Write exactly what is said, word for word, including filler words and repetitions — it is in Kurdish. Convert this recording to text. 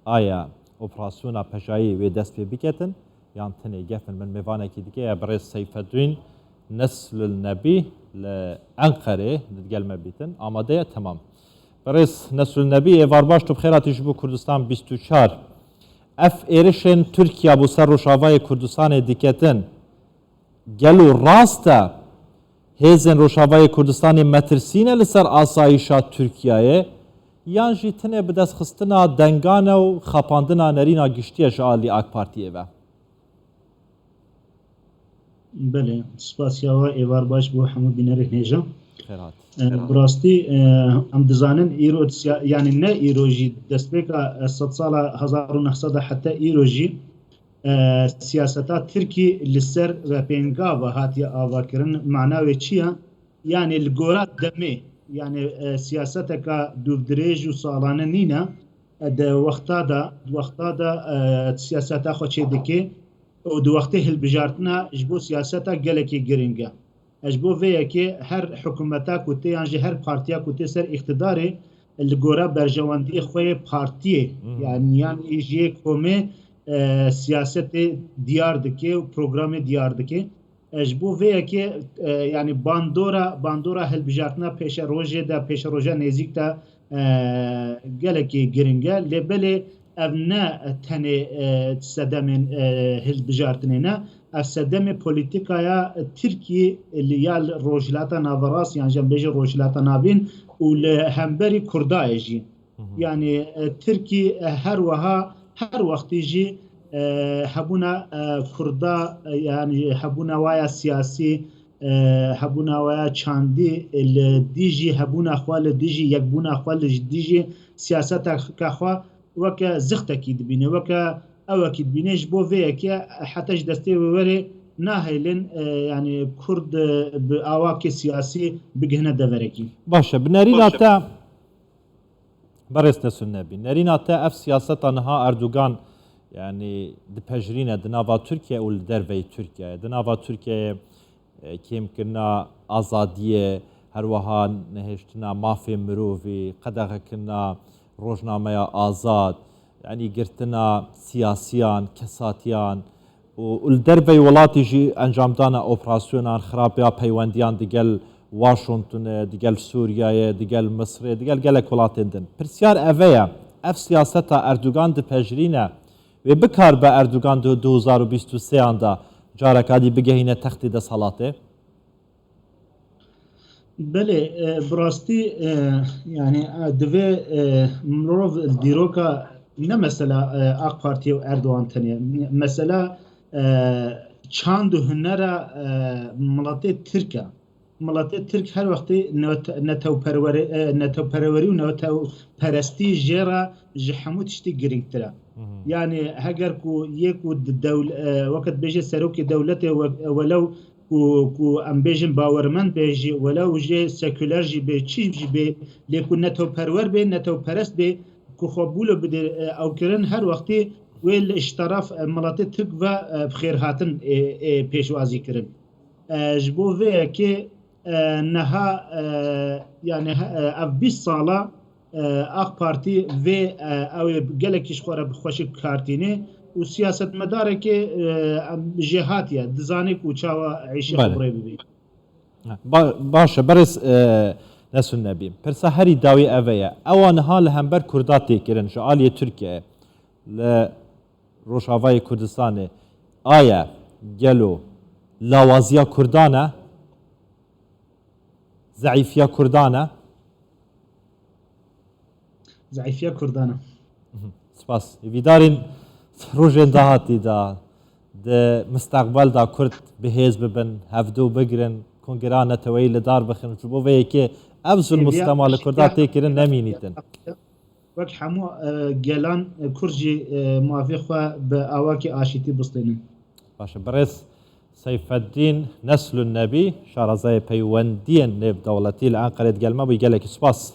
aya operasyona pejayî wê dest pê biketin, yan tenê gefin min mêvanekî dike ye birêz Seyfeddîn Neslul Nebî li Enqerê digel me bîtin. Amade ye, temam. Birêz Neslul Nebî, êvar baş, tu bi xêr hatî ji bo Kurdistan bîst û çar. Ev êrişên Tirkiye bo ser Rojavayê Kurdistanê diketin, gelo rast e hêzên Rojavayê Kurdistanê metirsî ne li ser asayîşa Tirkiyeyê, yan jî tenê bidestxistina dengan e û xapandina nerîna giştî ye ji alî AK Partiyê ve? Belê, spasiya we, êvar baş bo hemû bînerên hêja. Xêr hat. E, bi rastî, e, em dizanin îro siya-, yanî ne îro jî, destpêka, e, sedsala hezar û neh sed heta îro jî, e, siyaseta Tirkî li ser ve pêngava hatiye avakirin. Mana wê çi ye? Yanî li gora demê, yanî, e, siyaseteka dûvdirêj û salane nîne. E, di wexta de, di wexta de, e, siyaseta xwe çê dike û di wextê hilbijartina ji bo siyaseta gelekî giring e. E, ji bo vê yekê her hikûmeta ku tê yan jî her partiya ku tê ser îqtidarê, li gora berjewendiyê xwe yê partiyê, Hmm. yan, yan jî yê komê, e, siyasetê diyar dike û programê diyar dike. E, ji bo vê yekê, e, yanî bandora, bandora hilbijartina pêşerojê de, pêşeroja nêzîk de, e, gelekî giring e. Lê belê ev ne tenê, e, sedemên, e, hilbijartinê ne. Ev sedemê polîtîkaya Tirkî li ya li Rojhilata Naverast yan jî em bêjin Rojhilata Navîn û li hemberî Kurda ye jî. Hı hı. Yanî, e, Tirkî, e, her weha, her wextî jî, e, hebûna, e, Kurda, e, yanî hebûna waya siyasî, e, hebûna waya çandî, e, li dijî hebûna xwe, li dijî yekbûna xwe, li dijî siyaseta xwe weke zixtekî dibîne, weke ewekî dibîne. Ji bo vê yekê heta ji destê wê werê nahêlin, e, yanî Kurd, e, bi awakê siyasî bigihine deverekî. Baş e, bi nerîna te, berêz Neslul Nebî, nerîna te ev siyaseta niha Erdogan, yanî dipejirîne di nava Tirkiye û li derveyî Tirkiyeyê. Di nava Tirkiyeyê e, kêmkirina azadiyê, her wiha nehêştina mafê mirovî, qedexekirina rojnameya azad, yanî girtina siyasiyan, kesatiyan û, û li derveyî welatî jî encamdana operasyonan, xirapiya peywendiyan digel Washingtonê, digel Sûriyeyê, digel Misirê, digel gelek welatên din. Pirsyar ev e ye, ev siyaseta Erdogan dipejirîne, wê bikaribe Erdogan di du hezar û bîst û sêyan de careka dî bigehîne textê desthilatê? Belê, e, bi rastî, e, yanî, e, divê, e, mirov dîroka ne mesela, e, AK Partiyê û Erdogan tenê. Mesela, e, çand û hunera, e, miletê Tirk e. Miletê Tirk her wextê newt-, netewperwere-, e, netewperewerî û netewperestî jê re ji hemû tiştî girîngtir e. Hı hı. Yanî heger ku yê ku di dewl-, e, weke dibêje serokê dewletê we-, welew ku, ku em bêjin bawermend be jî, welew jê sekuler jî bê, çi jî bê, lê ku netewperwer bê, netewperest bê, ku xwe bûlo bide, e, ewkirin, her wextî wê li ji teref, e, miletê Tirk ve, e, bi xêrhatin ê, ê pêşwazî kirin. E, ji bo vê yekê, e, niha, e, yanî, e, ev bîst sala, e, AK Partî vê, e, ew ê gelekî ji xwe re bi xweşik bi kar tînê û siyasetmedarekê, e, em jêhatî ye, dizanê ku çawa êşî Belê. xwe bi rê bibî. Ba-, baş e, berêz, e, Neslul Nebî. Pirsa herî dawî ev e ye. Ewa niha li hember Kurda tê kirin ji aliyê Tirkiyeyê li Rojavayê Kurdistanê, aye gelo lawaziya Kurdan e? Zeîfiya Kurdan e? Zeîfiya Kurdan e. Mhm. Spas. Hêvîdarîn rojên dahatî de, di misteqbel de Kurd bi hêz bibin, hevdû bigrin, kongira neteweyî li dar bixin. Ji bo vê yekê ev zulm û Hêviya sitema li Kurda tê kirin nemînîtin. Wek hemû, e, gelan, e, Kurd jî, e, mafê xwe bi awakî aşîtî bistênin. Baş e, birêz Seyfeddîn Neslun Nebî, şarezayê peywendiyên nêvdewletî li Enqerê, digel me bû. Gelekî spas.